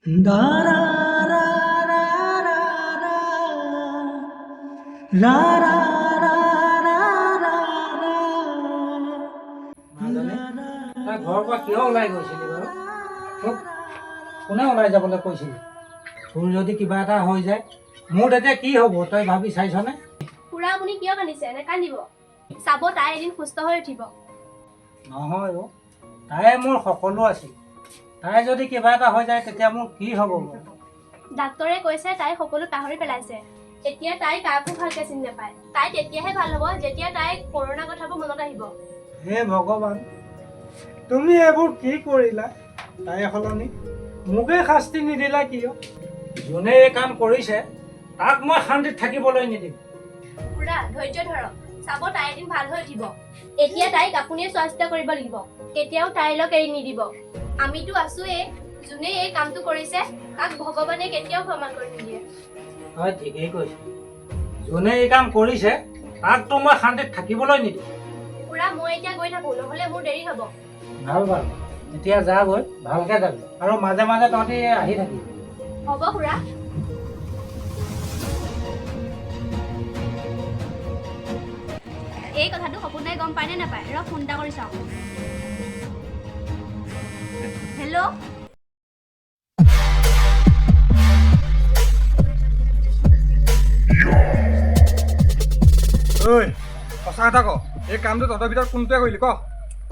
মাজনী, তই ঘৰৰ পৰা কিয় ওলাই গৈছিলি বাৰু? তোক কোনে ওলাই যাবলৈ কৈছিল? তোৰ যদি কিবা এটা হৈ যায়, মোৰ তেতিয়া কি হ'ব, তই ভাবি চাইছনে? খুৰা, আপুনি কিয় কান্দিছে? নেকান্দিব। চাব, তাই এদিন সুস্থ হৈ উঠিব। নহয় অ', তাই মোৰ সকলো আছিল। তাই যদি কিবা এটা হৈ যায়, তেতিয়া মোৰ কি হ'ব বাৰু? ডাক্তৰে কৈছে, তাই সকলো পাহৰি পেলাইছে। এতিয়া তাই কাকো ভালকে চিনি নাপায়। তাই তেতিয়াহে ভাল হ'ব, যেতিয়া তাই পুৰণা কথাবোৰ মনত আহিব। হে ভগৱান, তুমি এইবোৰ কি কৰিলা? তাই সলনি মোকে শাস্তি নিদিলা কিয়? যোনে এই কাম কৰিছে, তাক মই শান্তিত থাকিবলৈ নিদিম। খুৰা, ধৈৰ্য ধৰক। চাব, তাই এদিন ভাল হৈ উঠিব। এতিয়া তাইক আপুনিয়ে চোৱা চিতা কৰিব লাগিব। কেতিয়াও তাইৰ লগ এৰি নিদিব। আমিতো আছোৱেই। যোনে এই কামটো কৰিছে, তাক ভগৱানে কেতিয়াও ক্ষমা কৰি নিদিয়ে। হয়, ঠিকেই কৈছে। যোনে এই কাম কৰিছে, তাকতো মই শান্তিত থাকিবলৈ নিদিম। খুৰা, মই এতিয়া গৈ থাকো, নহ'লে মোৰ দেৰি হ'ব। ভাল বাৰু, এতিয়া যা গৈ, ভালকে যাবি আৰু মাজে মাজে তহঁতি আহি থাকিবি। হ'ব খুৰা। এই কথাটো সপোনাই গম পায় নে নাপায়? ৰ, ফোন এটা কৰি চাওঁ। হেল্ল'। ঐ, সঁচা কথা ক, এই কামটো তহঁতৰ ভিতৰত কোনটোৱে কৰিলি ক?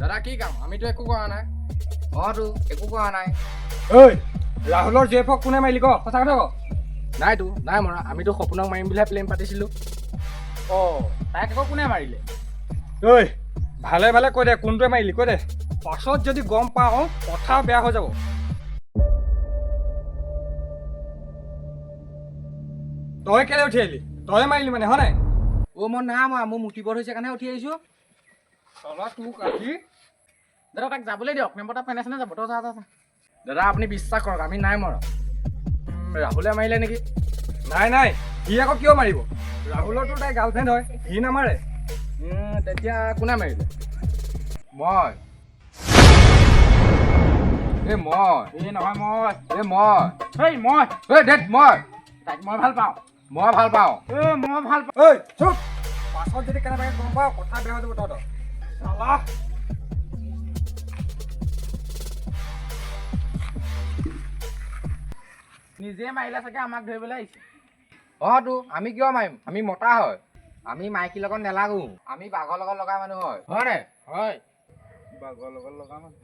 দাদা, কি কাম? আমিতো একো কৰা নাই। অঁতো, একো কৰা নাই। ঐ, ৰাহুলৰ জীয়েফক কোনে মাৰিলি ক? সঁচা কথা ক। নাইতো, নাই মৰা। আমিতো সপোনক মাৰিম বুলিহে প্লেন পাতিছিলোঁ। অঁ, তাইক আকৌ কোনে মাৰিলে? ঐ, ভালে ভালে কৈ দে, কোনটোৱে মাৰিলি কৈ দে। পাছত যদি গম পাওঁ, কথা বেয়া হৈ যাব। তই কেলে উঠি আহিলি? তই মাৰিলি মানে, হয় নাই? অ', মই নাই মৰা। মোৰ মুতিব হৈছে কাৰণেহে উঠি আহিছোঁ। তলা তোক আজি। দাদা, তাক যাবলৈ দিয়ক। মেম্বাৰ তাত পেনে চেনে যাব। তই যা, যা, যা। দাদা, আপুনি বিশ্বাস কৰক, আমি নাই মৰা। ৰাহুলে মাৰিলে নেকি? নাই নাই, সি আকৌ কিয় মাৰিব? ৰাহুলৰতো তাই গাৰ্লফ্ৰেণ্ড হয়, সি নামাৰে। তেতিয়া কোনে মাৰিলে? মই। এই মই। এই নহয়, মই। এই মই। এই মই। এই ধেত, মই। তাইক মই ভাল পাওঁ। মই ভাল পাওঁ। এই মই ভাল পাওঁ। ঐ চুপ! পাছত যদি কেনেবাকৈ গম পাওঁ, কথা বেয়া হৈ যাব তহঁতৰ, চালা। নিজে মাৰিলে চাগে, আমাক ধৰিবলৈ আহিছে। অঁ তো, আমি কিয় মাৰিম? আমি মতা হয়। আমি মাইকীৰ লগত নেলাগো। আমি বাঘৰ লগত লগা মানুহ হয়, হয় নাই? হয়। বাঘৰ লগত লগা মানুহ।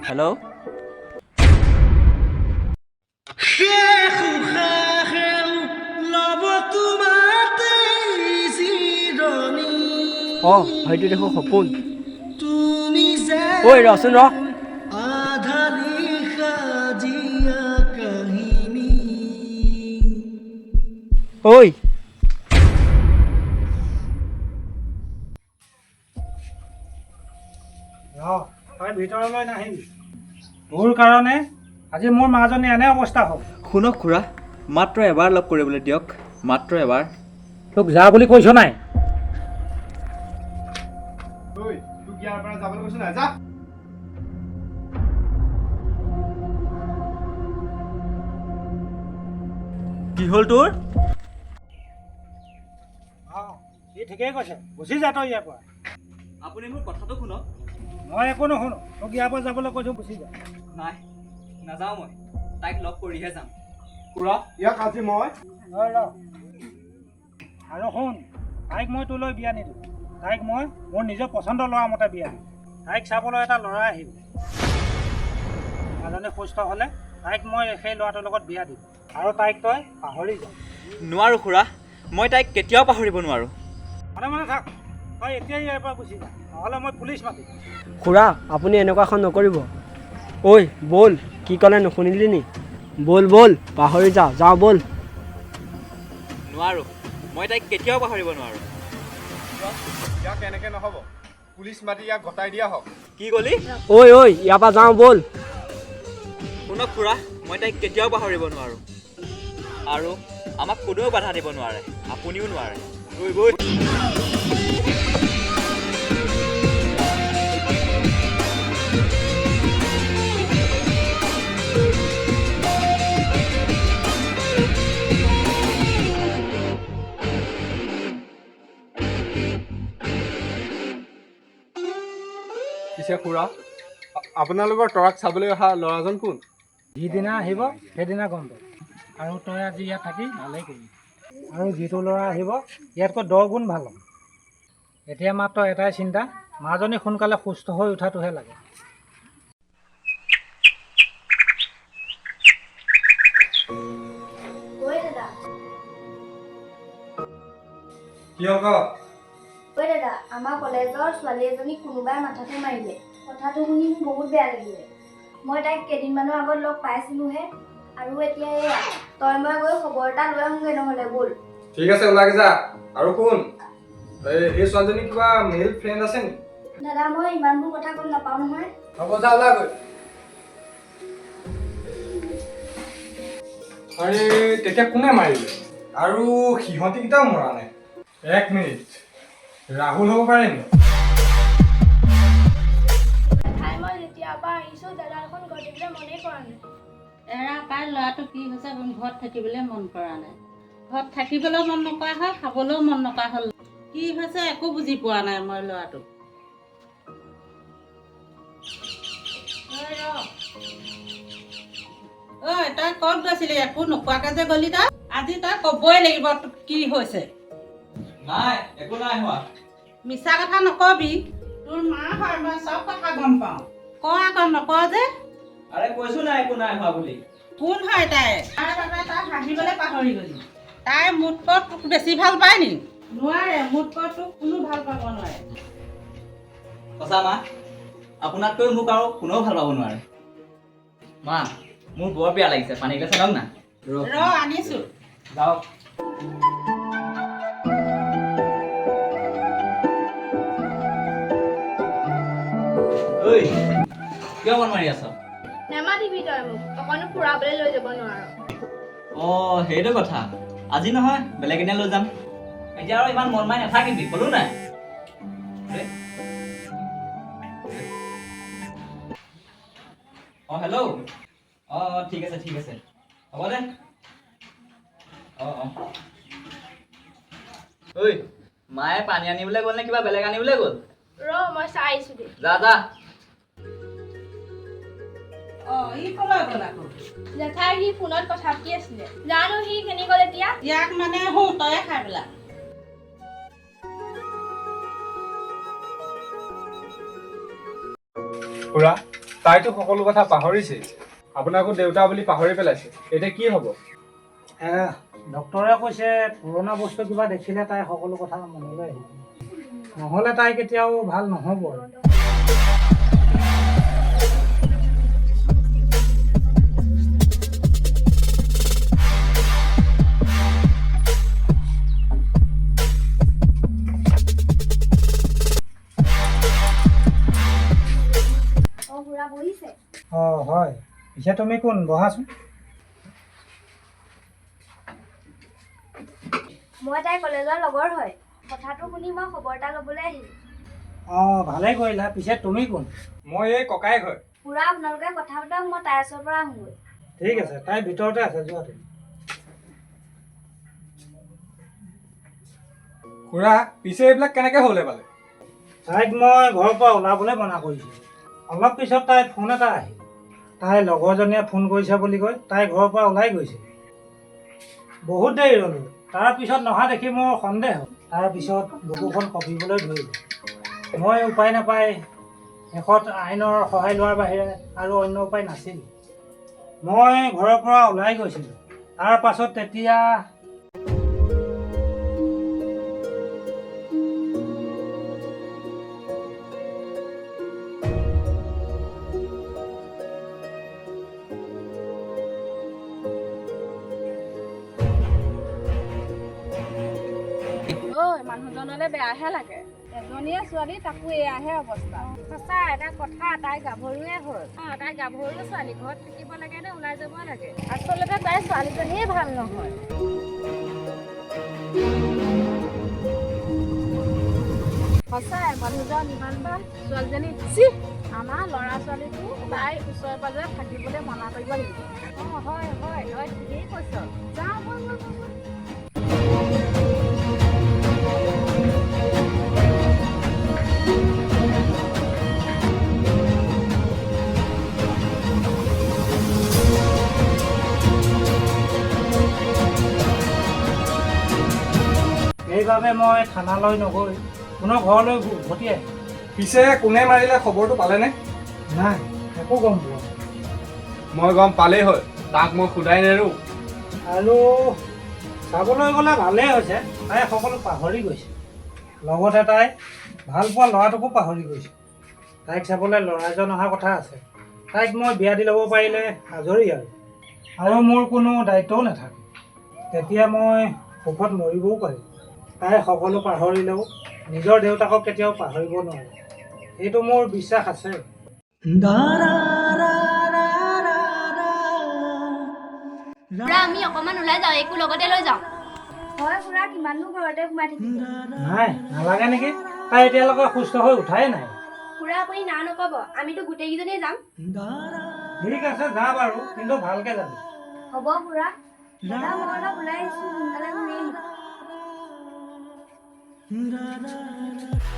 হেল্ল'। শেষ উশাহেও ল'ব তোমাতে জিৰণি। অঁ, সেইটো দেখোন সপোন। তুমি যে ঐ, ৰচোন, ৰ। আধা লিখা জীয়া কাহিনী। ঐ। ৰ, তই ভিতৰলৈ নাহিবি। তোৰ কাৰণে আজি মোৰ মাজনী এনে অৱস্থা হ'ল। শুনক খুৰা, মাত্ৰ এবাৰ লগ কৰিবলৈ দিয়ক, মাত্ৰ এবাৰ। তোক যা বুলি কৈছ নাই? ঐ, তোক ইয়াৰ পৰা যাবলৈ কৈছো নাই? যা। কি হ'ল তোৰ? অঁ, সি ঠিকেই কৈছে। গুচি যা তই ইয়াৰ পৰা। আপুনি মোৰ কথাটো শুনক। মই একো নুশুনো। তোক ইয়াৰ পৰা যাবলৈ কৈছোঁ, গুচি যা। নাই, নাযাওঁ মই। তাইক লগ কৰিহে যাম। খুৰা, ইয়াক আজি মই ৰ ৰ। আৰু শুন, তাইক মই তোলৈ বিয়া নিদিওঁ। তাইক মই মোৰ নিজৰ পচন্দৰ ল'ৰা মতে বিয়া দিম। তাইক চাবলৈ এটা ল'ৰা আহিব। মাজনী সুস্থ হ'লে তাইক মই সেই ল'ৰাটোৰ লগত বিয়া দিম আৰু তাইক তই পাহৰি যা। নোৱাৰোঁ খুৰা, মই তাইক কেতিয়াও পাহৰিব নোৱাৰোঁ। মনে মনে থাক। তই এতিয়াই ইয়াৰ পৰা গুচি যা, নহ'লে মই পুলিচ মাতিম। খুৰা, আপুনি এনেকুৱাখন নকৰিব। ঐ ব'ল, কি ক'লে নুশুনিলি নি? ব'ল ব'ল, পাহৰি যা, যাওঁ ব'ল। নোৱাৰোঁ, মই তাইক কেতিয়াও পাহৰিব নোৱাৰোঁ। ইয়াক এনেকে নহ'ব, পুলিচ মাতি ইয়াক গতাই দিয়া হওক। কি ক'লি? ঐ ঐ, ইয়াৰ পৰা যাওঁ ব'ল। শুনক। শুনক খুৰা, মই তাইক কেতিয়াও পাহৰিব নোৱাৰোঁ আৰু আমাক কোনেও বাধা দিব নোৱাৰে, আপুনিও নোৱাৰে। ঐ বৈ। পিছে খুৰা, আপোনালোকৰ তৰাক চাবলৈ অহা ল'ৰাজন কোন? যিদিনা আহিব সেইদিনা গম পাবি। আৰু তই আজি ইয়াত থাকি ভালেই কৰিবি। আৰু যিটো ল'ৰা আহিব ইয়াতকৈ 10 গুণ ভাল হ'ব। এতিয়া মাত্ৰ এটাই চিন্তা, মাজনী সোনকালে সুস্থ হৈ উঠাটোহে লাগে। ঐ দাদা। কি হ'ল ক? ঐ দাদা, আমাৰ কলেজৰ ছোৱালী এজনীক কোনোবাই মাথাতে মাৰিলে। কথাটো শুনি মোৰ বহুত বেয়া লাগিলে। মই তাইক কেইদিনমানৰ আগত লগ পাইছিলোঁহে, আৰু এতিয়া এয়া। তই মই গৈ খবৰ এটা লৈ আহোঁগৈ নহ'লে, ব'ল। ঠিক আছে, ওলাই যা। আৰু শুন, এই ছোৱালীজনী কিবা মেল ফ্ৰেণ্ড আছে নেকি? দাদা, মই ইমানবোৰ কথা গম নাপাওঁ নহয়। হ'ব, যা, ওলা গৈ। আৰে তেতিয়া কোনে মাৰিলে? আৰু সিহঁতিকেইটাও মৰা নাই। এক মিনিট, ৰাহুল হ'ব পাৰে নেকি? তাই মই যেতিয়াৰ পৰা আহিছোঁ, দাদা এখন ঘৰ থাকিবলৈ মনেই কৰা নাই। এৰা পাই, ল'ৰাটো কি হৈছে, ঘৰত থাকিবলৈ মন কৰা নাই। ঘৰত থাকিবলৈও মন নকৰা হ'ল, খাবলৈও মন নকৰা হ'ল। কি হৈছে একো বুজি পোৱা নাই মই ল'ৰাটোক। ঐ ৰ। ঐ, তই ক'ত গৈছিলি? একো নোকোৱাকে যে গ'লি তই। আজি তই ক'বই লাগিব তোক কি হৈছে। নাই, একো নাই হোৱা। মিছা কথা নকবি। তোৰ মা হয় মই, চব কথা গম পাওঁ। ক আকৌ, নক যে। আৰে কৈছো নাই, একো নাই হোৱা বুলি। কোন হয় তাই? তাৰ বাবে তই হাঁহিবলৈ পাহৰি গ'লি। তাই মোতকৈ তোক বেছি ভাল পায় নি? নোৱাৰে, মোতকৈ তোক কোনো ভাল পাব নোৱাৰে। সঁচা মা, আপোনাতকৈ মোক আৰু কোনেও ভাল পাব নোৱাৰে। মা, মোৰ বৰ বেয়া লাগিছে, পানী এগিলাচ আনক না। ৰ, আনিছো। যাওক। ঐ, কিয় মন মাৰি আছ? নেমাতিবি তই মোক, অকণো ফুৰাবলৈ লৈ যাব নোৱাৰ। অঁ, সেইটো কথা। আজি নহয়, বেলেগ এদিনা লৈ যাম। এতিয়া আৰু ইমান মন মাৰি নাথাকিবি, ক'লো নাই। অঁ হেল্ল', অঁ অঁ, ঠিক আছে, ঠিক আছে, হ'ব দে। অঁ অঁ। ঐ, মায়ে পানী আনিবলৈ গ'ল নে কিবা বেলেগ আনিবলৈ গ'ল? ৰ, মই চাই আহিছোঁ দে। যা যা। অ, ই কলৈ গ'ল আকৌ? জেঠাই, সি ফোনত কথা পাতি আছিলে। জানো সি কেনি গ'ল এতিয়া। ইয়াক মানে শু, তয়ে খাই পেলা। খুৰা, তাইতো সকলো কথা পাহৰিছে, আপোনাকো দেউতা বুলি পাহৰি পেলাইছে। এতিয়া কি হ'ব? ডক্তৰে কৈছে পুৰণা বস্তু কিবা দেখিলে তাই সকলো কথা মনলৈ আহিব, নহ'লে তাই কেতিয়াও ভাল নহ'ব আৰু। অ খুৰা, বহিছে? অঁ হয়, পিছে তুমি কোন? বহাচোন। মই তাইৰ কলেজৰ লগৰ হয়। কথাটো শুনি মই খবৰ এটা ল'বলৈ আহিলোঁ। অঁ, ভালেই কৰিলা। পিছে তুমি কোন? মই এই ককায়েক হয়। খুৰা, আপোনালোকে কথা পাতক, মই তাইৰ ওচৰৰ পৰা আহোঁগৈ। ঠিক আছে, তাই ভিতৰতে আছে, যোৱা তুমি। খুৰা, পিছে এইবিলাক কেনেকৈ হ'বলৈ পালে? তাইক মই ঘৰৰ পৰা ওলাবলৈ মানা কৰিছিলোঁ। অলপ পিছত তাইৰ ফোন এটা আহিল। তাইৰ লগৰজনীয়ে ফোন কৰিছে বুলি কৈ তাই ঘৰৰ পৰা ওলাই গৈছিল। বহুত দেৰি ৰ'লোঁ, তাৰপিছত নহা দেখি মোৰ সন্দেহ হ'ল। তাৰপিছত বুকুখন কঁপিবলৈ ধৰিলে। মই উপায় নাপাই শেষত আইনৰ সহায় লোৱাৰ বাহিৰে আৰু অন্য উপায় নাছিল। মই ঘৰৰ পৰা ওলাই গৈছিলোঁ। তাৰ পাছত তেতিয়া ঐ, মানুহজনলৈ বেয়াহে লাগে। এজনীয়ে ছোৱালী, তাকো এয়াহে অৱস্থা। সঁচা এটা কথা, তাই গাভৰুৱে হ'ল। অঁ, তাই গাভৰু ছোৱালী, ঘৰত থাকিব লাগে নে ওলাই যাব লাগে? আচলতে তাই ছোৱালীজনীয়ে ভাল নহয়। সঁচাই মানুহজন ইমান ভাল, ছোৱালীজনী চি। আমাৰ ল'ৰা ছোৱালীটো তাই ওচৰে পাজৰে থাকিবলৈ মানা কৰিব লাগিব। অঁ, হয় হয়, তই ঠিকেই কৈছ। যাওঁ ব'ল ব'ল ব'ল ব'ল। সেইবাবে মই থানালৈ নগৈ পুনৰ ঘৰলৈ উভতি আহিম। পিছে কোনে মাৰিলে খবৰটো পালেনে? নাই, একো গম পোৱা নাই। মই গম পালেই হ'ল, তাক মই সোধাই নেৰো। আৰু চাবলৈ গ'লে ভালেই হৈছে, তাই সকলো পাহৰি গৈছে। লগতে তাই ভাল পোৱা ল'ৰাটোকো পাহৰি গৈছে। তাইক চাবলৈ ল'ৰা এজন অহা কথা আছে। তাইক মই বিয়া দি ল'ব পাৰিলে আজৰি আৰু মোৰ কোনো দায়িত্বও নাথাকে। তেতিয়া মই সুখত মৰিবও পাৰিম। তাই সকলো পাহৰিলেও নিজৰ দেউতাকক কেতিয়াও পাহৰিব নোৱাৰে, এইটো মোৰ বিশ্বাস আছে। খুৰা, আমি অকণমান ওলাই যাওঁ, একো লগতে লৈ যাওঁ। হয় খুৰা, কিমাননো ঘৰতে সোমাই থাকিব। নাই, নালাগে নেকি, তাই এতিয়ালৈকে সুস্থ হৈ উঠাই নাই। খুৰা, আপুনি না নক'ব, আমিতো গোটেইকেইজনীয়ে যাম। ঠিক আছে, যা বাৰু, কিন্তু ভালকে যাবি। হ'ব খুৰা। দাদা, মই অলপ ওলাই আহিছোঁ, সোনকালে ঘূৰি আহিম।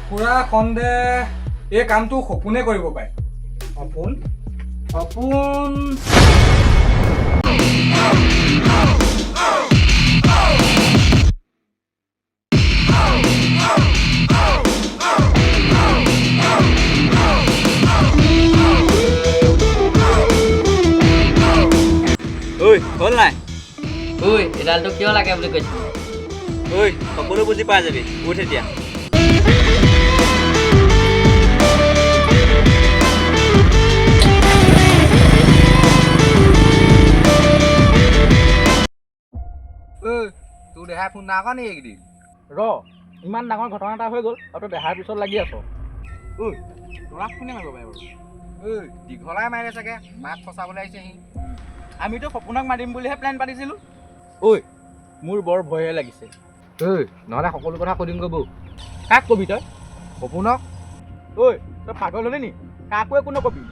খুৰা, সন্দেহ এই কামটো সপোনে কৰিব পাৰে। সপোন? সপোন? ঐ, হ'ল নাই? ঐ, এডালটো কিয় লাগে বুলি কৈছিলি? ঐ, সকলো বুজি পাই যাবি, উঠ এতিয়া। ঐ, তোৰ দেহাই ফোন নাই কৰা নেকি এইকেইদিন? ৰ, ইমান ডাঙৰ ঘটনা এটা হৈ গ'ল আৰু তই দেহাৰ পিছত লাগি আছ। ঐ, তৰাক কোনে মাৰিব পাৰে বাৰু? ঐ, দীঘলাই মাৰিলে চাগে, মাক ফচাবলৈ আহিছে সি। আমিতো সপোনক মাৰিম বুলিহে প্লেন পাতিছিলোঁ। ঐ, মোৰ বৰ ভয়হে লাগিছে। ঐ, নহ'লে সকলো কথা কৈ দিমগৈ বৌ। কাক কবি তই? সপোনক। ঐ, তই পাগল হ'লি নি? কাকো একো নকবি।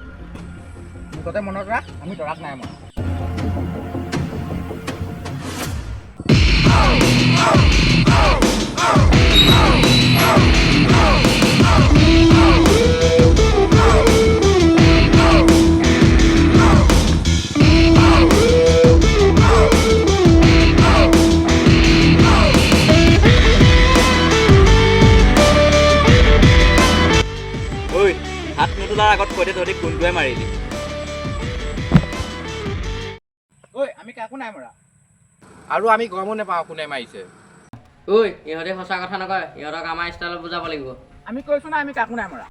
মুঠতে মনত ৰাখ, আমি তৰাক নাই মৰা। ঐ, হাত নোতোলাৰ আগত কৈ দে, তহঁতি কোনটোৱে মাৰিলি? ঐ, আমি কাকো নাই মৰা। আৰু আমি গমো নাপাওঁ কোনে মাৰিছে। ঐ, ইহঁতে সঁচা কথা নকয়, ইহঁতক আমাৰ ষ্টাইলত বুজাব লাগিব। আমি কৈছোঁ না, আমি কাকো নাই মৰা।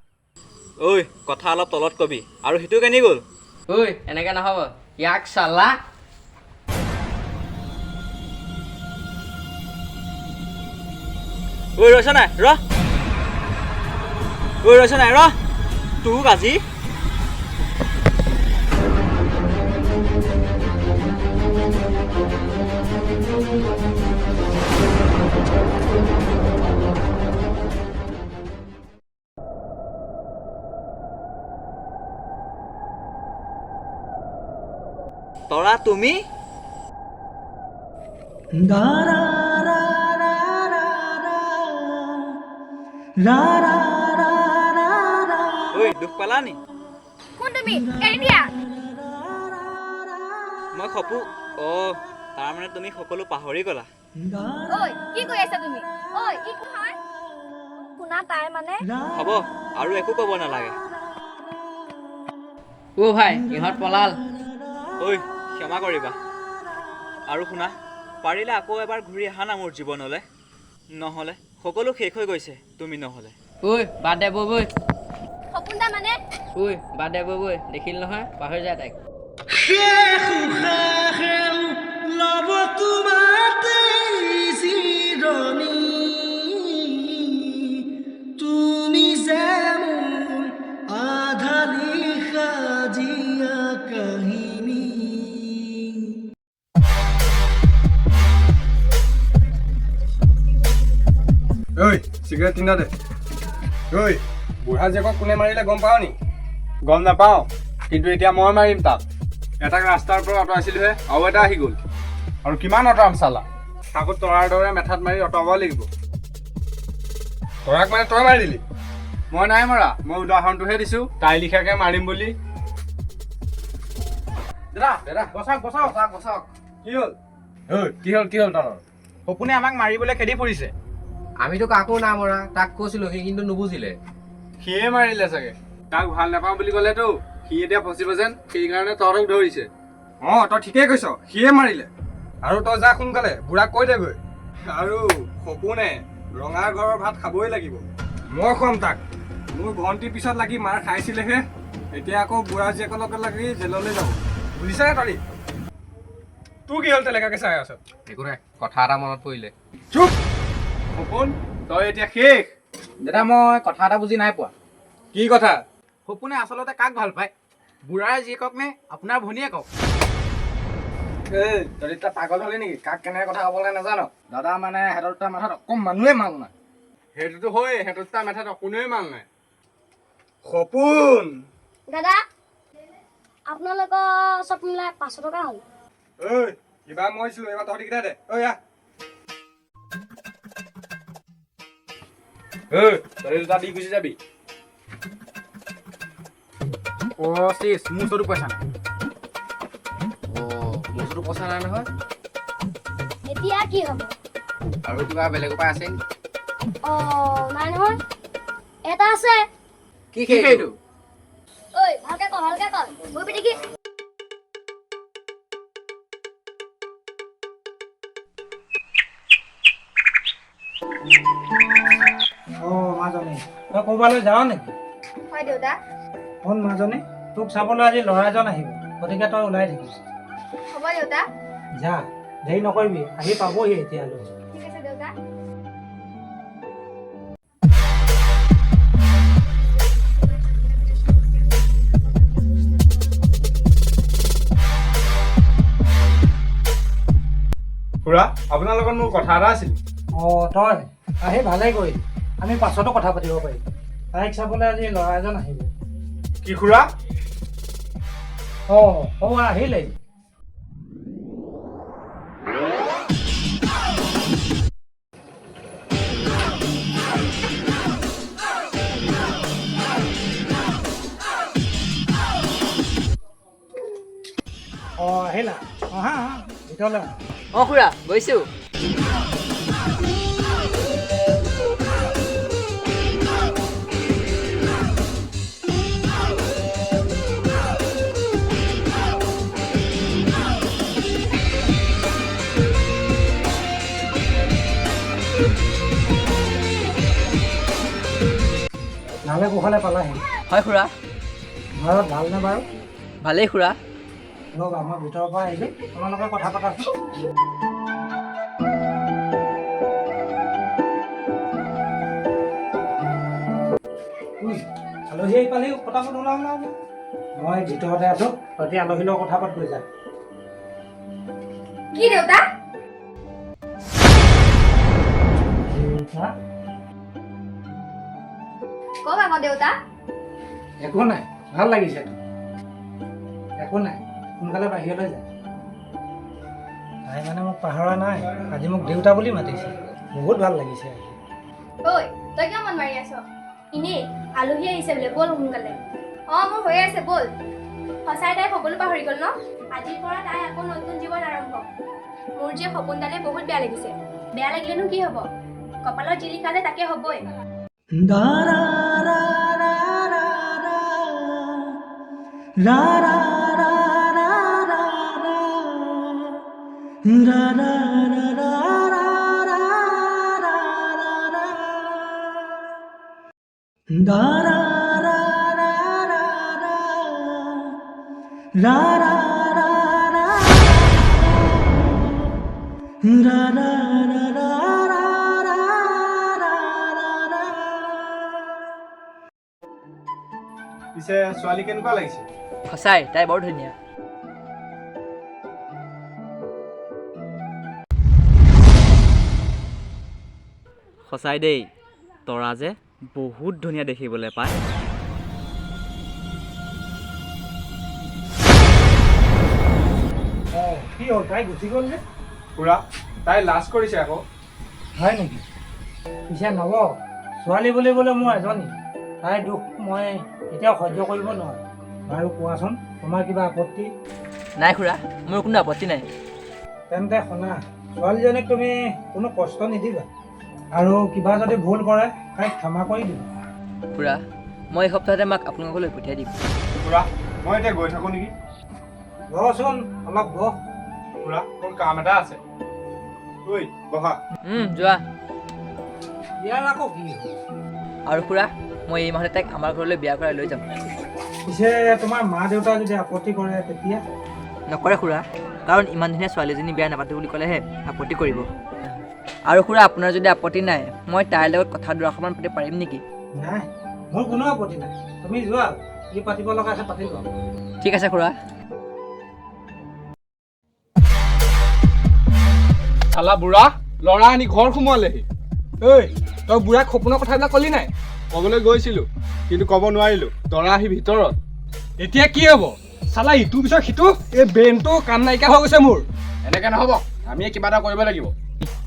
ঐ, কথা অলপ তলত কবি। আৰু সিটো কেনি গ'ল? ঐ, এনেকে নহ'ব, ইয়াক চালা। ঐ, ৰৈছ নাই? ৰ। ঐ, ৰৈছ নাই? ৰ তোক আজি। তৰা, তুমি? ঐ, দুখ পালা নি? কোন তুমি? এৰি দিয়া। মই সপো। অ', তাৰমানে তুমি সকলো পাহৰি গ'লা। ঐ, কি কৰি আছা তুমি? ঐ, ই কোন হয়? শুনা, তাই মানে হ'ব, আৰু একো ক'ব নালাগে। অ' ভাই, ইহঁত পলাল। ঐ, ক্ষমা কৰিবা। আৰু শুনা, পাৰিলে আকৌ এবাৰ ঘূৰি আহা না মোৰ জীৱনলৈ। নহ'লে সকলো শেষ হৈ গৈছে তুমি নহ'লে। ঐ, বাদ দে বৈ বৈ। সপোন দা মানে ঐ, বাদ দে বৈ বৈ, দেখিল নহয়, পাহৰি যায় তাইক। লব তোমাতে জিৰণি। ঐ চিগাৰেট তিনিটা দে। ঐ বুঢ়া জীয়েকক কোনে মাৰিলে গম পাৱ নি? গম নাপাওঁ, কিন্তু এতিয়া মই মাৰিম তাক। এটাক ৰাস্তাৰ পৰা আঁতৰাইছিলোহে, আৰু এটা আহি গ'ল। আৰু কিমান আঁতৰাম চালা, তাকো তৰাৰ দৰে মেথাত মাৰি আঁতৰাব লাগিব। তৰাক মানে তই মাৰি দিলি? মই নাই মৰা, মই উদাহৰণটোহে দিছোঁ, তাই লিখাকে মাৰিম বুলি। দাদা দাদা, বচাওক বচাওক বচাওক বচাওক। কি হ'ল? ঐ কি হ'ল, কি হ'ল তহঁতৰ? সপোনে আমাক মাৰিবলৈ খেদি ফুৰিছে। আমিতো কাকো নাই মৰা, তাক কৈছিলো, সি কিন্তু নুবুজিলে। সিয়ে মাৰিলে চাগে, তাক ভাল নাপাওঁ বুলি ক'লেতো সি এতিয়া ফচিব যেন, সেইকাৰণে তহঁতক ধৰিছে। অঁ তই ঠিকেই কৈছ, সিয়ে মাৰিলে। আৰু তই যা সোনকালে বুঢ়াক কৈ দেগৈ। আৰু সপোনে ৰঙা ঘৰৰ ভাত খাবই লাগিব। মই খুৱাম তাক। মোৰ ভণ্টিৰ পিছত লাগি মাৰ খাইছিলেহে, এতিয়া আকৌ বুঢ়া জীয়েকৰ লগত লাগি জেললৈ যাব। বুজিছা নে তৰি? তোৰ কি হ'ল তেনেকুৱাকে চাই আছ? একো নাই, কথা এটা মনত পৰিলে। চুপ সপোন, তই এতিয়া শেষ। দাদা, মই কথা এটা বুজি নাই পোৱা। কি কথা? সপোনে আচলতে কাক ভাল পায়, বুঢ়াৰ জীয়েকক নে আপোনাৰ ভনীয়েকক? এই তই এতিয়া পাগল হলি নেকি? কাক কেনেকে কথা ক'ব লাগে নাজান? দাদা মানে সিহঁতৰ দুটা মাথাত অকণমানোৱে মাল নাই। সেইটোতো হয়, সিহঁতৰ দুটা মেথাত অকণোৱে মাল নাই। সপোন দাদা, আপোনালোকৰ চব মিলাই 500 টকা হ'ল। ঐ কিবা মই দিছিলো, এইবাৰ তহঁতি কেইটা দে। ঐ আহ। ঐ তই দুটা দি গুচি যাবি। অ' চিছ, মোৰ ওচৰতো পইচা নাই। অ' মোৰ ওচৰতো পইচা নাই নহয়। এতিয়া কি হ'ব? আৰু কিবা বেলেগ উপায় আছে নেকি? অ' নাই নহয়, এটা আছে। কি সেইটো? ঐ ভালকে ক, ভালকে ক, বহিবি দেখি। অঁ মাজনী, তই ক'ৰবালৈ যাৱ নেকি? হয় দেউতা। শুন মাজনী, তোক চাবলৈ আজি ল'ৰা এজন আহিব, গতিকে তই ওলাই থাকিবি। হ'ব দেউতা। যা, দেৰি নকৰিবি, আহি পাবহি এতিয়ালৈ। ঠিক আছে দেউতা। খুৰা, আপোনাৰ লগত মোৰ কথা এটা আছিল। অঁ তই আহি ভালেই কৰিলি, আমি পাছতো কথা পাতিব পাৰিম। তাইক চাবলৈ আজি ল'ৰা এজন আহিব। কি খুৰা? অঁ অঁ আহিলেই। অঁ আহিলা, আহা আহা ভিতৰলৈ আহা। অঁ খুৰা, গৈছোঁ। ভালে কুশলে পালাহি? হয় খুৰা। ঘৰত ভালনে বাৰু? ভালেই খুৰা। ৰ'বা, মই ভিতৰৰ পৰা আহিছোঁ, তোমালোকে কথা পাতাচোন। আলহী আহি পালেহি, পটাপট ওলাও ওলাও। মই ভিতৰতে আছোঁ, তহঁতি আলহীৰ লগত কথা পাত গৈ যা। কি দেউতা? দেউতা? কওক আকৌ দেউতা। একো নাই, ভাল লাগিছে তো। একো নাই, সোনকালে বাহিৰলৈ যা। তাই মানে মোক পাহৰা নাই, আজি মোক দেউতা বুলি মাতিছে, বহুত ভাল লাগিছে আজি। ঐ তই কিয় মন মাৰি আছ? এনেই আলহী আহিছে বোলে, ব'ল সোনকালে। অঁ মোৰ হৈ আছে, ব'ল। সঁচাই তাই সকলো পাহৰি গ'ল ন? আজিৰ পৰা তাই আকৌ নতুন জীৱন আৰম্ভ। মোৰ যে সপোনডালে বহুত বেয়া লাগিছে। বেয়া লাগিলেনো কি হ'ব, কপালত যি লিখা আছে তাকে হ'বই। পিছে ছোৱালী কেনেকুৱা লাগিছে? সঁচাই তাই বৰ ধুনীয়া। সঁচাই দেই, তৰা যে বহুত ধুনীয়া দেখিবলৈ পায়। অঁ, কি হ'ল, তাই গুচি গ'ল যে? খুৰা, তাই লাজ কৰিছে আকৌ। হয় নেকি? পিছে নৱ, ছোৱালী বুলিবলৈ মোৰ এজনী, তাইৰ দুখ মই এতিয়াও সহ্য কৰিব নোৱাৰোঁ। বাৰু কোৱাচোন, তোমাৰ কিবা আপত্তি? নাই খুৰা, মোৰ কোনো আপত্তি নাই। তেন্তে শুনা, ছোৱালীজনীক তুমি কোনো কষ্ট নিদিবা, আৰু কিবা যদি ভুল কৰে তাইক ক্ষমা কৰি দিবা। খুৰা, মই এই সপ্তাহতে মাক আপোনালোকলৈ পঠিয়াই দিম। খুৰা, মই এতিয়া গৈ থাকোঁ নেকি? ৰচোন অলপ বহ। খুৰা, মোৰ কাম এটা আছে। ঐ বহা। যোৱা। ইয়াৰ আকৌ কি হ'ল? আৰু খুৰা, মই এই মাহতে তাইক আমাৰ ঘৰলৈ বিয়া কৰাই লৈ যাম। পিছে তোমাৰ মা দেউতাই যদি আপত্তি কৰে তেতিয়া? নকৰে খুৰা, কাৰণ ইমান ধুনীয়া ছোৱালীজনী বিয়া নাপাতো বুলি ক'লেহে আপত্তি কৰিব। আৰু খুৰা, আপোনাৰ যদি আপত্তি নাই, মই তাইৰ লগত কথা দুআষাৰমান পাতিব পাৰিম নেকি? নাই, মোৰ কোনো আপত্তি নাই, তুমি যোৱা, কি পাতিব লগা আছে পাতি লোৱা। ঠিক আছে খুৰা। চালা বুঢ়া, ল'ৰা আনি ঘৰ সোমোৱালেহি। ঐ, তই বুঢ়াক সপোনৰ কথাবিলাক ক'লি নাই? ক'বলৈ গৈছিলোঁ, কিন্তু ক'ব নোৱাৰিলোঁ, তৰা আহি ভিতৰত। এতিয়া কি হ'ব চালা, ইটোৰ পিছত সিটো, এই ব্ৰেইনটো কাম নাইকিয়া হৈ গৈছে মোৰ। এনেকৈ নহ'ব, আমিয়ে কিবা এটা কৰিব লাগিব।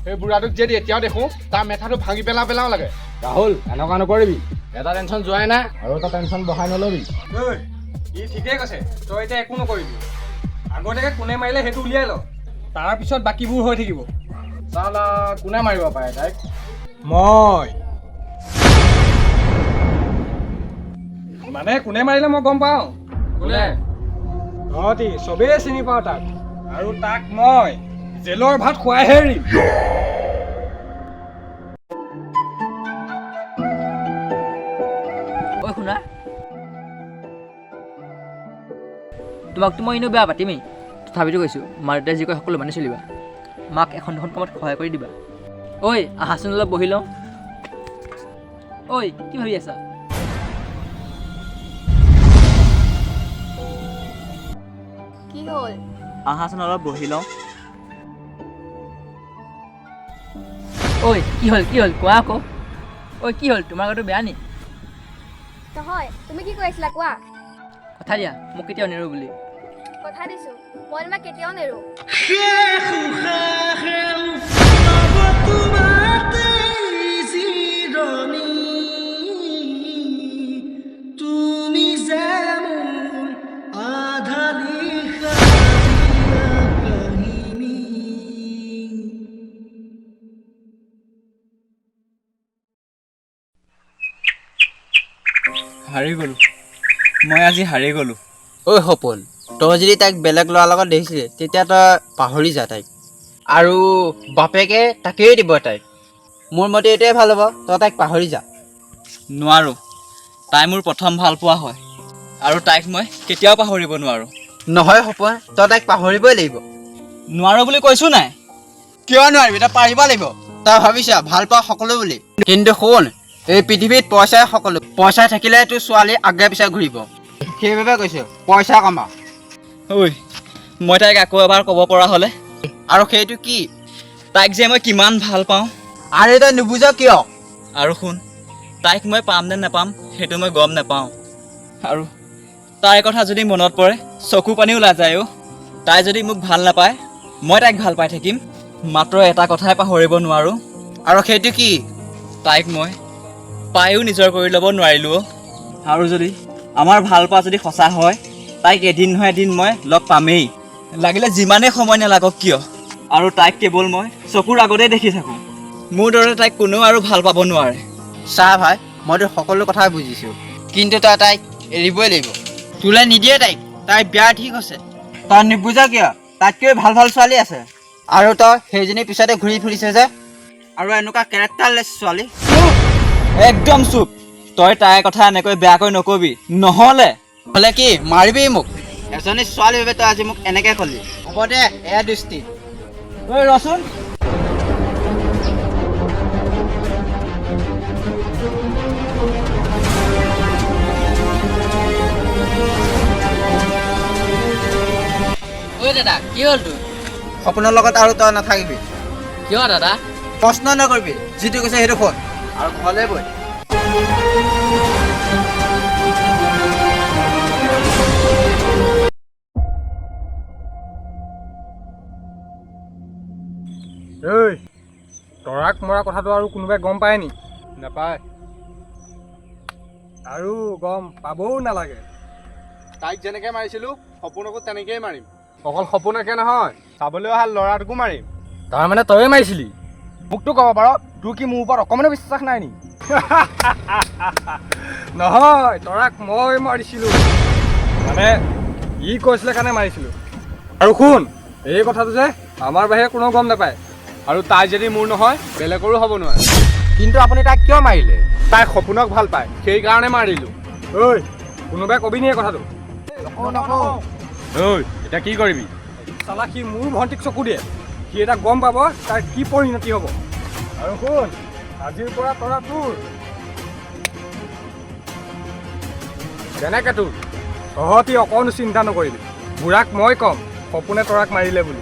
সেই বুঢ়াটোক যদি এতিয়াও দেখোঁ, তাৰ মেথাটো ভাঙি পেলাওঁ পেলাওঁ লাগে। ৰাহুল, এনেকুৱা নকৰিবি, এটা টেনশ্যন যোৱাই নাই আৰু এটা টেনশ্যন বঢ়াই নল'বি। ঐ, ই ঠিকেই কৈছে, তই এতিয়া একো নকৰিবি। আগতীয়াকৈ কোনে মাৰিলে সেইটো উলিয়াই ল, তাৰপিছত বাকীবোৰ হৈ থাকিব। চালা, কোনে মাৰিব পাৰে তাইক? মই মানে কোনে মাৰিলে মই গম পাওঁ। কোনে? তহঁতি চবেই চিনি পাওঁ তাক, আৰু তাক মই জেলৰ ভাত খুৱাইহে এৰিম। ঐ শুনা, তোমাকতো মই এনেও বেয়া পাতিমেই, তথাপিতো কৈছোঁ, মা দেউতাই যি কয় সকলো মানি চলিবা। মাক এখন দুখন কামত সহায় কৰি দিবা। ঐ আহাচোন অলপ বহি লওঁ। ঐ কি ভাবি আছা? কি হ'ল? আহাচোন অলপ বহি লওঁ। ঐ কি হ'ল, কি হ'ল কোৱা আকৌ। ঐ কি হ'ল, তোমাৰ গাটো বেয়া নি? নহয়, তুমি কি কৈ আছিলা কোৱা? কথা দিয়া, মোক কেতিয়াও নেৰো বুলি। কথা দিছোঁ, মই তোমাক কেতিয়াও নেৰো। হাৰি গ'লোঁ মই, আজি হাৰি গ'লোঁ। ঐ সপোন, তই যদি তাইক বেলেগ ল'ৰাৰ লগত দেখিছিলি তেতিয়া তই পাহৰি যা তাইক, আৰু বাপেকে তাকেই দিব তাইক। মোৰ মতে এইটোৱে ভাল হ'ব, তই তাইক পাহৰি যা। নোৱাৰোঁ, তাই মোৰ প্ৰথম ভাল পোৱা হয়, আৰু তাইক মই কেতিয়াও পাহৰিব নোৱাৰোঁ। নহয় সপোন, তই তাইক পাহৰিবই লাগিব। নোৱাৰোঁ বুলি কৈছোঁ নাই? কিয় নোৱাৰিবি, তই পাৰিব লাগিব। তই ভাবিছা ভাল পোৱা সকলো বুলি, কিন্তু শুন, এই পৃথিৱীত পইচাই সকলো। পইচা থাকিলে তোৰ ছোৱালী আগে পিছে ঘূৰিব, সেইবাবে কৈছোঁ পইচা কমা। ঐ, মই তাইক আকৌ এবাৰ ক'ব পৰা হ'লে। আৰু সেইটো কি? তাইক যে মই কিমান ভাল পাওঁ। আৰে তই নুবুজ কিয়? আৰু শুন, তাইক মই পাম নে নাপাম সেইটো মই গম নাপাওঁ, আৰু তাইৰ কথা যদি মনত পৰে চকু পানী ওলাই যায়। অ', তাই যদি মোক ভাল নাপায়, মই তাইক ভাল পাই থাকিম। মাত্ৰ এটা কথাই পাহৰিব নোৱাৰোঁ। আৰু সেইটো কি? তাইক মই পায়ো নিজৰ কৰি ল'ব নোৱাৰিলোঁ। আৰু যদি আমাৰ ভাল পোৱা যদি সঁচা হয়, তাইক এদিন নহয় এদিন মই লগ পামেই, লাগিলে যিমানেই সময় নালাগক কিয়। আৰু তাইক কেৱল মই চকুৰ আগতেই দেখি থাকোঁ। মোৰ দৰে তাইক কোনেও আৰু ভাল পাব নোৱাৰে। চা ভাই, মইতো সকলো কথা বুজিছোঁ, কিন্তু তই তাইক এৰিবই লাগিব। তোলে নিদিয়ে তাইক, তাইৰ বিয়া ঠিক হৈছে। তই নুবুজা কিয়? তাতকৈ ভাল ভাল ছোৱালী আছে, আৰু তই সেইজনীৰ পিছতে ঘূৰি ফুৰিছে যে, আৰু এনেকুৱা কেৰেক্টাৰলেছ ছোৱালী। একদম চুপ, তই তাইৰ কথা এনেকৈ বেয়াকৈ নকবি, নহ'লে হ'লে কি মাৰিবি মোক? এজনী ছোৱালীৰ বাবে তই আজি মোক এনেকৈ ক'লি। হ'ব দে, এয়া দৃষ্টি। ঐ ৰচোন। ঐ দাদা, কি হ'ল তোৰ? সপোনৰ লগত আৰু তই নাথাকিবি। কিয় দাদা? প্ৰশ্ন নকৰিবি, যিটো কৈছে সেইটো শুন। আৰু ঘৰলৈ বৈ। ঐ, তৰাক মৰা কথাটো আৰু কোনোবাই গম পায় নি? নাপায়, আৰু গম পাবও নালাগে। তাইক যেনেকৈ মাৰিছিলোঁ সপোনকো তেনেকেই মাৰিম। অকল সপোনকে নহয়, চাবলৈ অহা ল'ৰাটোকো মাৰিম। তাৰমানে তয়ে মাৰিছিলি? মোকতো ক'ব পাৰ, তোৰ কি মোৰ ওপৰত অকণমানো বিশ্বাস নাই নি? নহয়, তৰাক মই মাৰিছিলোঁ, মানে ই কৈছিলে কাৰণে মাৰিছিলোঁ। আৰু শুন, এই কথাটো যে আমাৰ বাহিৰে কোনেও গম নাপায়। আৰু তাই যদি মোৰ নহয়, বেলেগৰো হ'ব নোৱাৰে। কিন্তু আপুনি তাইক কিয় মাৰিলে? তাই সপোনক ভাল পায়, সেইকাৰণে মাৰিলোঁ। ঐ, কোনোবাই কবি নি এই কথাটো? ঐ, এতিয়া কি কৰিবি? চালা, সি মোৰ ভণ্টিক চকু দিয়ে, সি এটা গম পাব তাৰ কি পৰিণতি হ'ব। আৰু শুন, আজিৰ পৰা তৰা তোৰ। কেনেকে তোৰ? তহঁতি অকণো চিন্তা নকৰিবি, বুঢ়াক মই ক'ম সপোনে তৰাক মাৰিলে বুলি।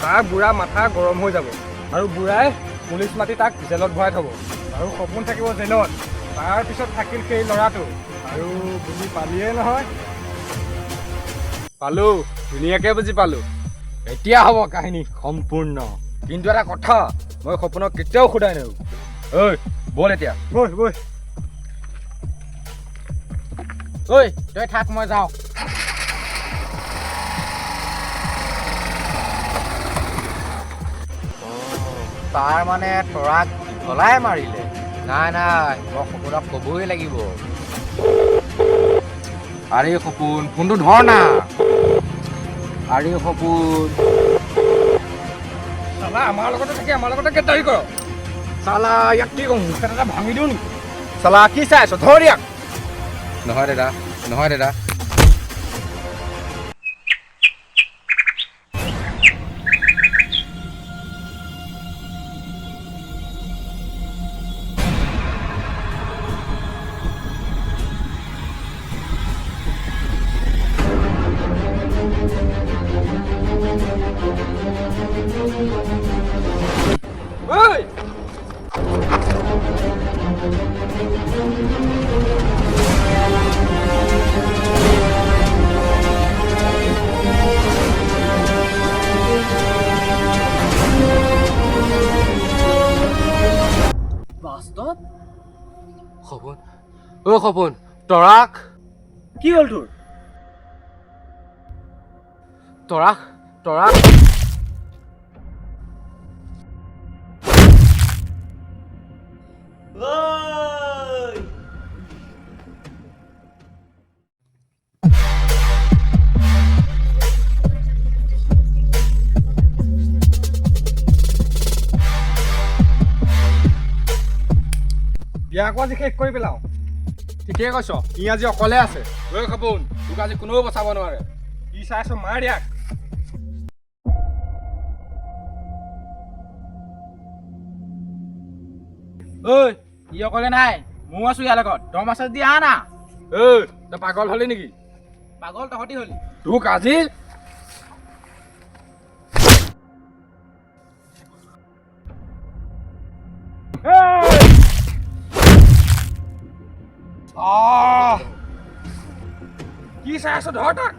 তাৰ বুঢ়া মাথা গৰম হৈ যাব আৰু বুঢ়াই পুলিচ মাতি তাক জেলত ভৰাই থ'ব, আৰু সপোন থাকিব জেলত। তাৰপিছত থাকিল সেই ল'ৰাটো। আৰু বুজি পালিয়ে নহয়? পালোঁ, ধুনীয়াকৈ বুজি পালোঁ। এতিয়া হ'ব কাহিনী সম্পূৰ্ণ। কিন্তু এটা কথা, মই সপোনক কেতিয়াও সোধাই নেৰো। ঐ ব'ল এতিয়া। বৈ বৈ। ঐ তই থাক, মই যাওঁ। তাৰ মানে তৰাক দীঘলাই মাৰিলে? নাই নাই, মই সপোনক ক'বই লাগিব। আৰে সপোন, ফোনটো ধৰ না। আৰে সপোন, চালা আমাৰ লগতে থাকি আমাৰ লগতে গেদাৰী কৰ। চালা ইয়াক কি কওঁ, মুখ এটা ভাঙি দিওঁ নেকি? চালা কি চাই আছ, ধৰ ইয়াক। নহয় দাদা, নহয় দাদা। সপোন, অ সপোন, তৰাক কি হ'ল তোৰ? তৰাক তৰাক ইয়াকো আজি শেষ কৰি পেলাওঁ। ঠিকেই কৈছ, ই আজি অকলে আছে। ঐ সপোন, তোক আজি কোনেও বচাব নোৱাৰে। কি চাই আছ, মাৰ ইয়াক। ঐ ই অকলে নাই, ময়ো আছো ইয়াৰ লগত। দম আছে যদি আহ না। ঐ তই পাগল হলি নেকি? পাগল তহঁতি হলি। তোক আজি কি চাই আছ, ধৰ তাক।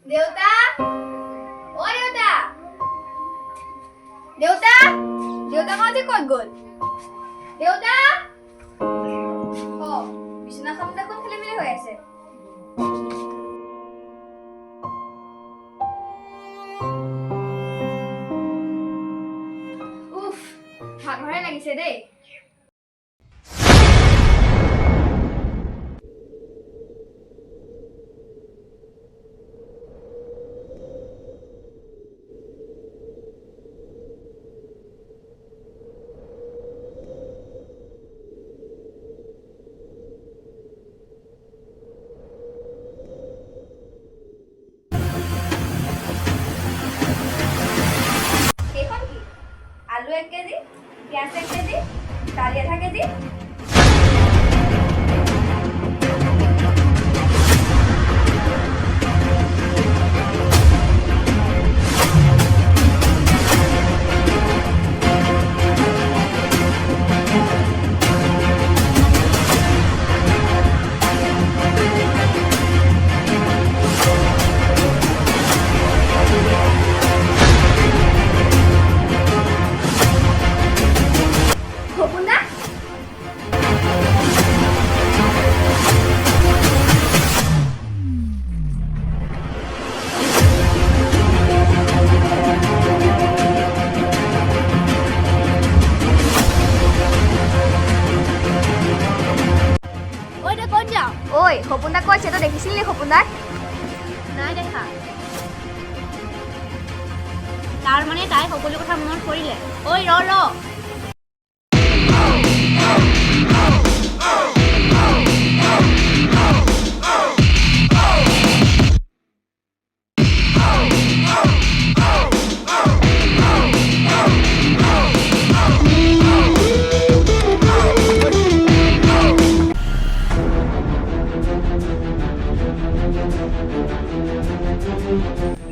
দেউতা, অ দেউতা, দেউতা, দেউতা আজি ক'ত গ'ল? দেউতা, অ বিচনাখন দেখোন খেলি মেলি হৈ আছে। উফ, ভাগৰে লাগিছে দেই। সেইখন কি? আলু 1 কেজি, পিঁয়াজ 1 কেজি, দালি আধা কেজি। সপোন দা, ঐ, তই ক'ত যাৱ? ঐ, সপোন দা কৈছে, তই দেখিছিলি নি সপোন দাক? নাই দেখা। তাৰ মানে তাই সকলো কথা মনত পৰিলে। ঐ, ৰ ৰ।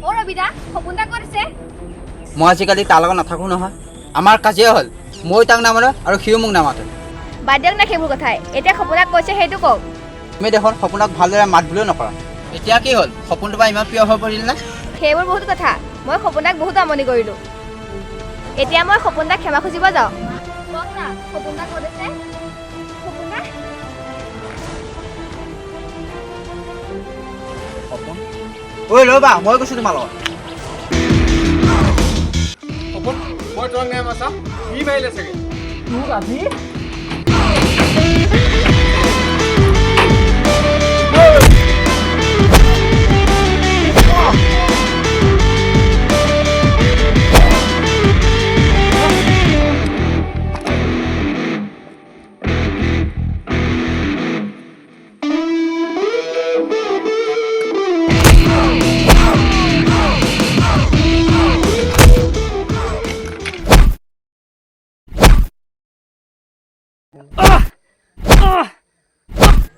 অ ৰবিদা, সপোন দা ক'ত আছে? মই আজিকালি তাৰ লগত নাথাকোঁ নহয়। আমাৰ কাজিয়া হ'ল, ময়ো তাক নামাতো আৰু সিও মোক নামাতে। বাদ দিয়ক না সেইবোৰ কথাই, এতিয়া সপোনাক কৈছে সেইটো কওক। তুমি দেখোন সপোনক ভালদৰে মাত বুলিও নকৰা। এতিয়া কি হ'ল? সপোন তোমাৰ ইমান প্ৰিয় হৈ পৰিল নে? সেইবোৰ বহুত কথা। মই সপোনাক বহুত আমনি কৰিলোঁ। এতিয়া মই সপোন দাক ক্ষমা খুজিব যাওঁ। কওক না, সপোন দা ক'ত আছে? সপোন দা। সপোন, ঐ ৰ'বা, মই কৈছোঁ তোমাৰ লগত। সপোন, মই তোমাক নাই মাছা, সি মাৰিলে চাগে। তোক আজি।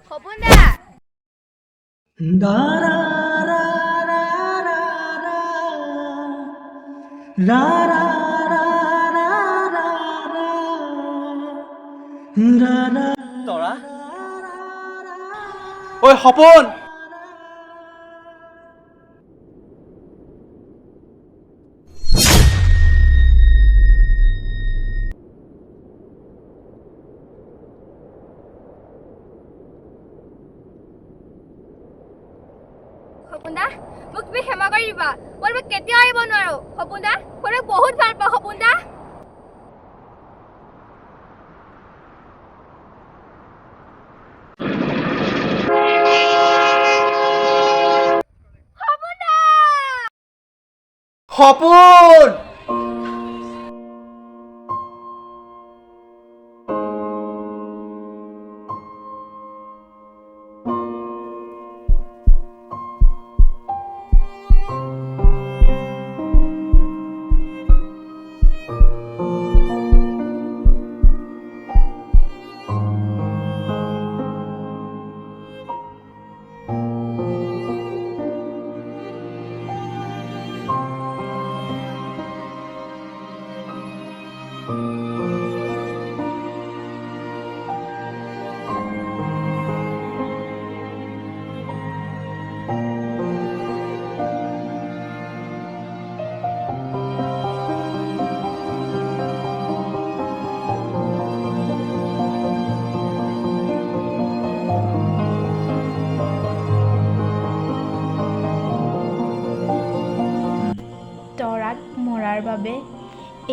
সপোন দা। তৰা, ঐ সপোন। সপোন দা, মোক তুমি ক্ষমা কৰি দিবা। মই তোমাক কেতিয়াও এৰিব নোৱাৰো। সপোন দা, মই তোমাক বহুত ভাল পাওঁ। সপোন দা। সপোন দা। সপোন।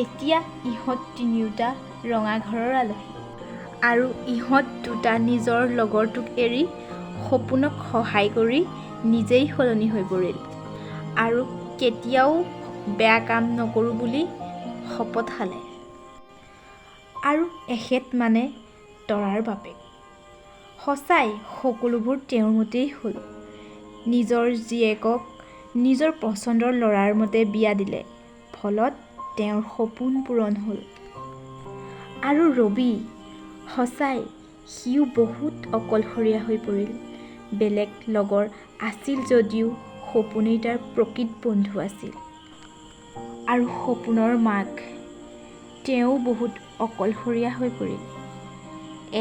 এতিয়া ইহঁত তিনিওটা ৰঙা ঘৰৰ আলহী আৰু ইহঁত দুটা নিজৰ লগৰটোক এৰি সপোনক সহায় কৰি নিজেই সলনি হৈ পৰিল আৰু কেতিয়াও বেয়া কাম নকৰোঁ বুলি শপত খালে। আৰু এখেত মানে তৰাৰ বাপেক। সঁচাই সকলোবোৰ তেওঁৰ মতেই হ'ল। নিজৰ জীয়েকক নিজৰ পচন্দৰ ল'ৰাৰ মতে বিয়া দিলে, ফলত তেওঁৰ সপোন পূৰণ হ'ল। আৰু ৰবি, সঁচাই সিও বহুত অকলশৰীয়া হৈ পৰিল। বেলেগ লগৰ আছিল যদিও সপোনেই তাৰ প্ৰকৃত বন্ধু আছিল। আৰু সপোনৰ মাক, তেওঁ বহুত অকলশৰীয়া হৈ পৰিল।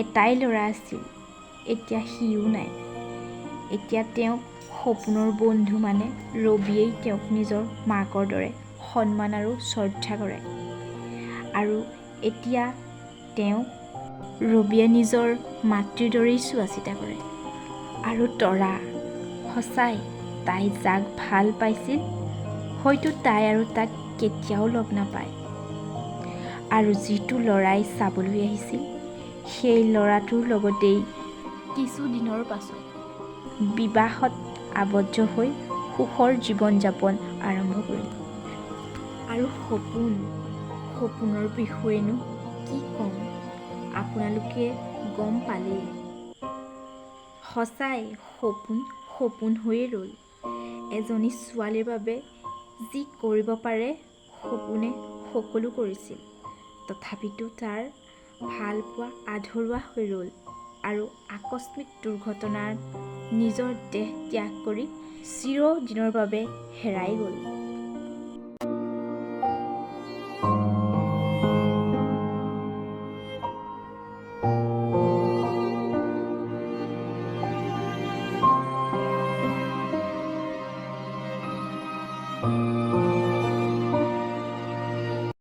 এটাই ল'ৰা আছিল, এতিয়া সিও নাই। এতিয়া তেওঁক সপোনৰ বন্ধু মানে ৰবিয়েই তেওঁক নিজৰ মাকৰ দৰে সন্মান আৰু শ্ৰদ্ধা কৰে। আৰু এতিয়া তেওঁক ৰবিয়ে নিজৰ মাতৃৰ দৰেই চোৱা চিতা কৰে। আৰু তৰা, সঁচাই তাই যাক ভাল পাইছিল হয়তো তাই আৰু তাক কেতিয়াও লগ নাপায়। আৰু যিটো ল'ৰাই চাবলৈ আহিছিল সেই ল'ৰাটোৰ লগতেই কিছুদিনৰ পাছত বিবাহত আবদ্ধ হৈ সুখৰ জীৱন যাপন আৰম্ভ কৰিলে। আৰু সপোন, সপোনৰ বিষয়েনো কি ক'ম, আপোনালোকে গম পালেই। সঁচাই সপোন সপোন হৈয়ে ৰ'ল। এজনী ছোৱালীৰ বাবে যি কৰিব পাৰে সপোনে সকলো কৰিছিল। তথাপিতো তাৰ ভালপোৱা আধৰুৱা হৈ ৰ'ল আৰু আকস্মিক দুৰ্ঘটনাত নিজৰ দেহ ত্যাগ কৰি চিৰদিনৰ বাবে হেৰাই গ'ল।